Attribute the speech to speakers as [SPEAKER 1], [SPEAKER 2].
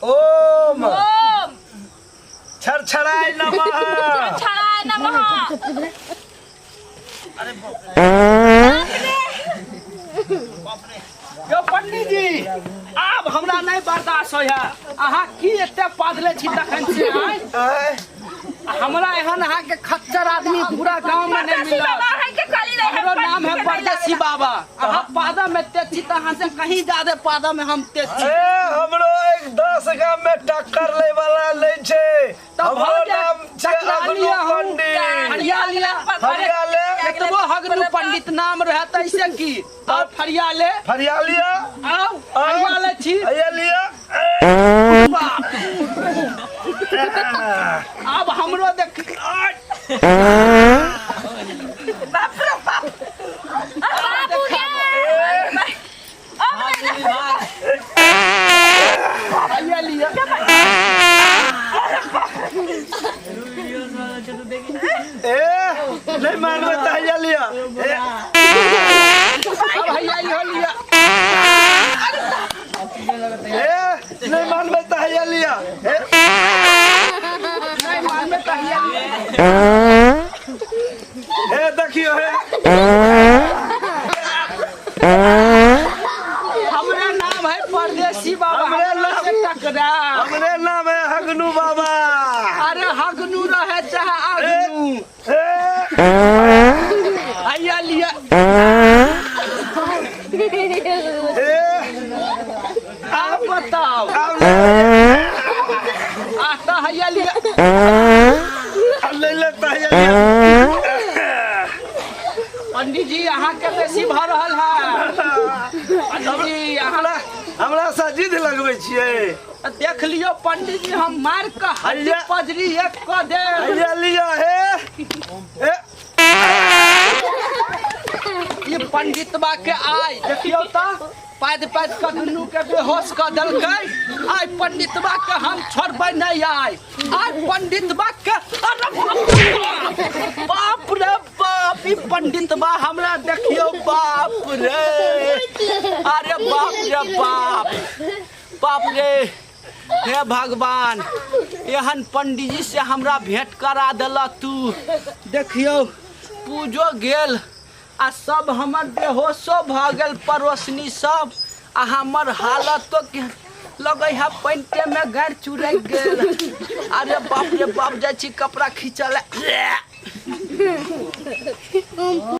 [SPEAKER 1] ओम
[SPEAKER 2] ओम
[SPEAKER 1] छरछराय नमः।
[SPEAKER 2] छड़ाय नमः।
[SPEAKER 3] अरे बाप रे, यौ पंडित जी, आब हमरा नहीं बर्दाश्त होय है। अहाँ की एते पादले छी तखन से आँय?
[SPEAKER 1] आँय?
[SPEAKER 3] हमरा एहन अहाँ के खच्चर आदमी पूरा गांव में नहीं
[SPEAKER 2] परदेसी
[SPEAKER 3] मिलत।
[SPEAKER 2] बाबा है के काली रहे।
[SPEAKER 3] हमरो नाम है परदेसी बाबा। अहाँ पादा में तेज छी त अहाँ से कहीं ज्यादा पादा में हम तेज छी।
[SPEAKER 1] ए, हमरो एक 10 गाम में टक्कर ले वाला नहीं छै।
[SPEAKER 3] तब
[SPEAKER 1] हमरो
[SPEAKER 3] भऽ जाए,
[SPEAKER 1] नाम छै
[SPEAKER 3] टकरा
[SPEAKER 1] अग्नु
[SPEAKER 3] लिअ अहूँ।
[SPEAKER 1] पंडित।
[SPEAKER 3] फरिया लिअ।
[SPEAKER 1] फरिया ले।
[SPEAKER 3] केतबो हगनू पंडित नाम रहे त ऐसे की और फरिया ले।
[SPEAKER 1] फरिया लिअ।
[SPEAKER 3] आउ फरिया ले छी।
[SPEAKER 1] फरिया लिअ।
[SPEAKER 3] बाप। आब हमरो देख।
[SPEAKER 2] बाप रे बाप, बाबू गे, अब नहीं।
[SPEAKER 3] फरिया लिअ।
[SPEAKER 1] ए, नहीं मानबै तऽ हैया लिअ। ए,
[SPEAKER 3] अब हैया इहो लिअ।
[SPEAKER 1] ए, नहीं मानबै तऽ हैया लिअ। ए,
[SPEAKER 3] नहीं मानबै तऽ हैया लिअ।
[SPEAKER 1] ए, देखियौ हे।
[SPEAKER 3] हमरे नाम है परदेसी बाबा।
[SPEAKER 1] हमरे
[SPEAKER 3] हमरा
[SPEAKER 1] नाम-
[SPEAKER 3] से टकरा।
[SPEAKER 1] हमरे नाम है हगनू बाबा।
[SPEAKER 3] अरे हगनू रहे चाहे अगनू।
[SPEAKER 1] ए,
[SPEAKER 3] हैया लिअ।
[SPEAKER 1] ए,
[SPEAKER 3] आप बताओ।
[SPEAKER 1] आब
[SPEAKER 3] आता हैया लिअ।
[SPEAKER 1] आब ले ले तऽ हैया लिअ।
[SPEAKER 3] पंडित जी, अहाँ के बेसी भऽ रहल है पंडित जी। अहाँ
[SPEAKER 1] हमरा हमरा से जिद लगबै छियै।
[SPEAKER 3] देख लियौ पंडित जी, हम मार के हड्डी
[SPEAKER 1] हैया।
[SPEAKER 3] पजरी एक कऽ देब।
[SPEAKER 1] हैया लिअ। हे, ए,
[SPEAKER 3] ई पंडितबा के आइ देखियौ तऽ पादि पादि कऽ दुनू के बेहोश कऽ देलकै। आइ पंडितबा के हम छोड़बै नहि। आइ आइ पंडितबा के, अरे बाप रे बाप रे बाप, ई पंडितबा हमरा देखियौ, बाप रे, अरे बाप रे बाप, बाप रे, हे भगवान, एहन पंडीजी से हमरा भेंट करा देलक तू। देखियौ, पूजो गेल आ सब हमर बेहोशो भऽ गेल पड़ोसनी सब, आ हमर हालतो के लगै है पैंटे में गारि चुरकि गेल। अरे बाप रे बाप, जाइ छी कपड़ा खींचऽ लए।